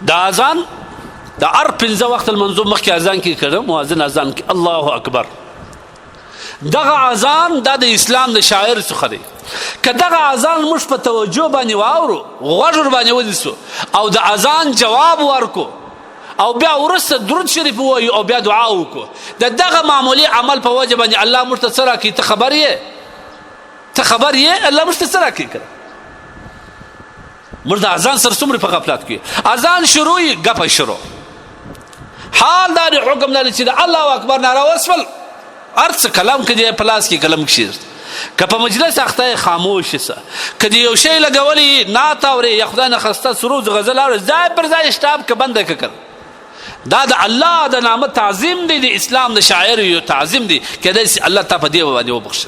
د اذان د هر پنځه وخت لمانځو مخکې اذان کې کړه، مؤذن اذان کې الله اکبر. دغه اذان دا د اسلام د شاعر څخه دی. که دغه اذان موږ په توجه باندې واورو، غوږ ور باندې ونیسو او د اذان جواب ورکو او بیا وروسته درود شریف ووایو او بیا دعا وکړو، د دغه معمولي عمل په وجه باندې الله موږ ته څه راکوي؟ ته خبر یې؟ ته خبر یې الله موږ ته څه راکوي؟ که موږ د اذان سره څومره په غفلت کې، اذان شروع یې ګپه شروع، حال دا د حکم نه چې د الله اکبر ناره وسول، هر څه کلام کې دی، په لاس کې کلم کښې، که په مجلس اخته خاموش سه، که دی یو شی لګولې نعت اورې یا خدای نه خسته سرود غزل اورې، ځای پر ځای سټاپ که بنده که. دا د الله د نامه تعظیم دی، د اسلام د شاعر یو تعظیم دی، کېدای شي الله تا په دې باندې وبخښي.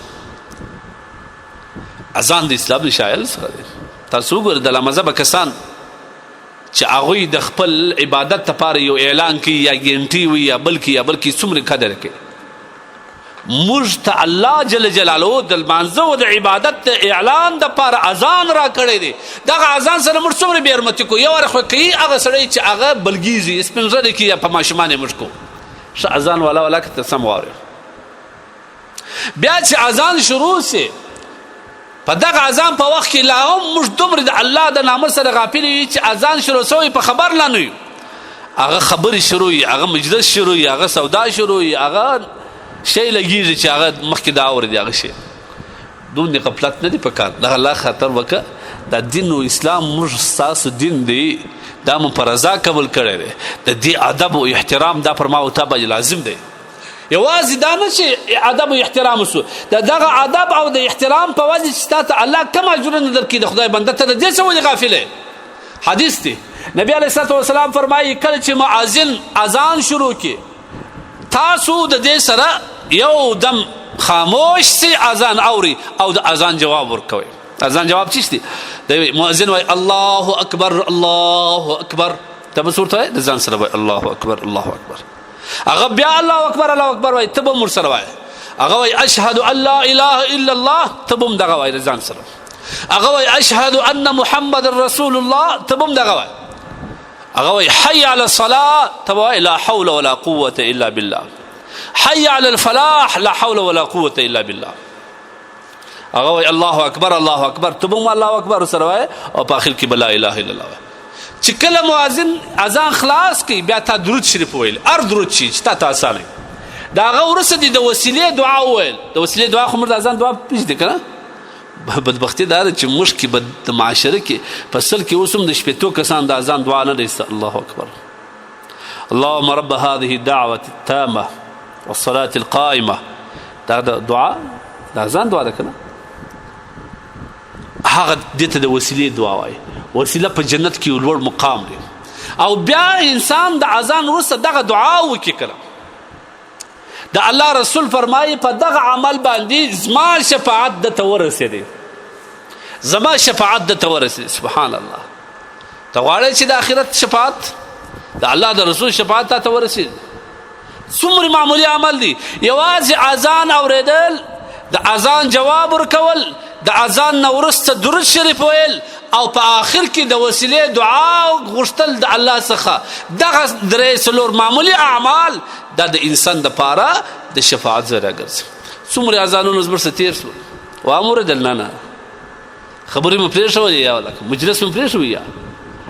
اذان د اسلام د شاعر څخه دی. تاسو وګورئ د لامذهبه کسان چې هغوی د خپل عبادت لپاره یو اعلان کوي یا ګنټي وي یا بل کوي یا بل کوي، څومره قدر کوي. موږ ته الله جل جلاله د لمانځه او د عبادت د اعلان د پاره اذان را کړی دی. دغه اذان سره موږ څومره بې حرمتي کوو. یو وار خو کوي هغه سړی چې هغه بلګیږي، سپین ږیری کوي یا په ماشومان یې موږ کوو. ښه اذان والا والا که ته سم واورې. بیا چې اذان شروع سي، په دغه اذان په وخت کې لا هم موږ دومره د الله د نامه سره غافل یو چې اذان شروع سوی په خبر لا نه یو. هغه خبرې شروع وي، هغه مجلس شروع وي، هغه سودا شروع وي، هغه شی لګیږي چې هغه مخکې دا اوري دی، هغه شی. دونه غفلت نه دی پکار. دغه الله خاطر وکړه. دا دین او اسلام موږ ستاسو دین دی، دا مو په رضا قبول کړی دی. د دې ادب او احترام دا پر ما او تا باندې لازم دی. یوازې دا نه چې ادب او احترام وسو، د دغه ادب او د احترام په وجه چې تا ته الله کوم اجرونه درکړي، د خدای بنده ته د دې څه ولې غافل یې؟ حدیث دی، نبی علیه الصلاة والسلام فرمایي کله چې مؤذن اذان شروع کړي، تاسو د دې سره یو دم خاموش سي، اذان اوري او د اذان جواب ورکوي. اذان جواب چی دی؟ د مؤذن وای الله اکبر الله اکبر، ته به ورته د ځان سره وای الله اکبر الله اکبر. هغه بیا الله اکبر الله اکبر وای، ته به مور سره وای. هغه وای اشهد ان لا اله الا الله، ته به دغه وای ځان سره. هغه وای اشهد ان محمد رسول الله، ته به دغه وای. هغه وای حي على الصلاه، ته وای لا حول ولا قوه الا بالله. حي على الفلاح، لا حول ولا قوه الا بالله. هغه وای الله اکبر الله اکبر، ته به الله اکبر سره وای او په اخر کې بلا اله الا الله. چې کله مؤذن اذان خلاص کی، بیا تا درود شریف ویل، ار درود چې تا ته اسانه دا هغه ورسته دي د وسیلې دعا ویل. د وسیلې دعا خو موږ د اذان دعا پیش دي کنه. بدبختی دا چې موږ کې بد معاشره کې په سل کې اوس هم د 60 کسان د اذان دعا نه لري. الله اکبر. اللهم رب هذه الدعوة التامة والصلاة القائمة. دا دعا د اذان دعا ده کنه. هغه دې ته د وسیلې دعا وایي. وسیله په جنت کې یو لوړ مقام دی. او بیا انسان د اذان وروسته دغه دعا وکړي کله، د الله رسول فرمایي په دغه عمل باندې زما شفاعت د ته ورسېدی، زما شفاعت د ته ورسېدی. سبحان الله. ته غواړې چې د آخرت شفاعت، د الله د رسول شفاعت ته ورسېد؟ څومره معمولی عمل دی، یوازې اذان اورېدل، د اذان جواب ورکول، د اذان نه وروسته درود شریف ویل او په آخر کې د وسیلې دعا غوښتل د الله څخه. دغه درې څلور معمولی اعمال دا د انسان د پاره د شفاعت ذریعه ګرځي. څومره اذانونه زموږ څخه تېر شول، وامورېدل؟ نه نه، خبرې مو پرېښولې یا لکه مجلس مو پرېښوی یا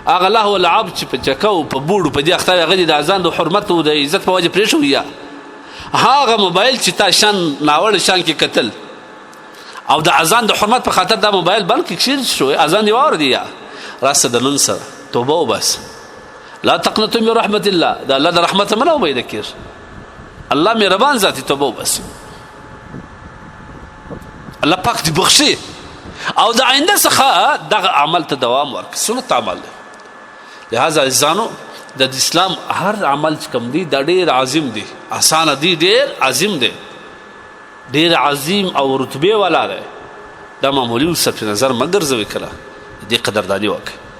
هغه لهو لعب چې په چکو په بوډو په دې اخته هغه د اذان د حرمت او د عزت په وجه پرېښوی، یا هغه موبایل چې تا شان ناوړ شان کې قتل او د اذان د حرمت په خاطر دا موبایل بند کې کښیر شو، اذان دی واور دی، یا راسه د نن سره توبه وبس. لا تقنطوا من رحمت الله، دا الله د رحمت منه امید کیر، الله مهربان ذات، توبه وبس، الله پاک دې بخښي. او د آینده څخه دغه عمل ته دوام ورکړي، سنت عمل دی. لہذا عزیزانو، د اسلام هر عمل چې کوم دی دا ډیر عظیم دی، اسانه دی، ډیر عظیم دی، ډیر عظیم او رتبه والا دی. دا معمولی صرف نظر مګر زوی کله دې قدردانی وکړي.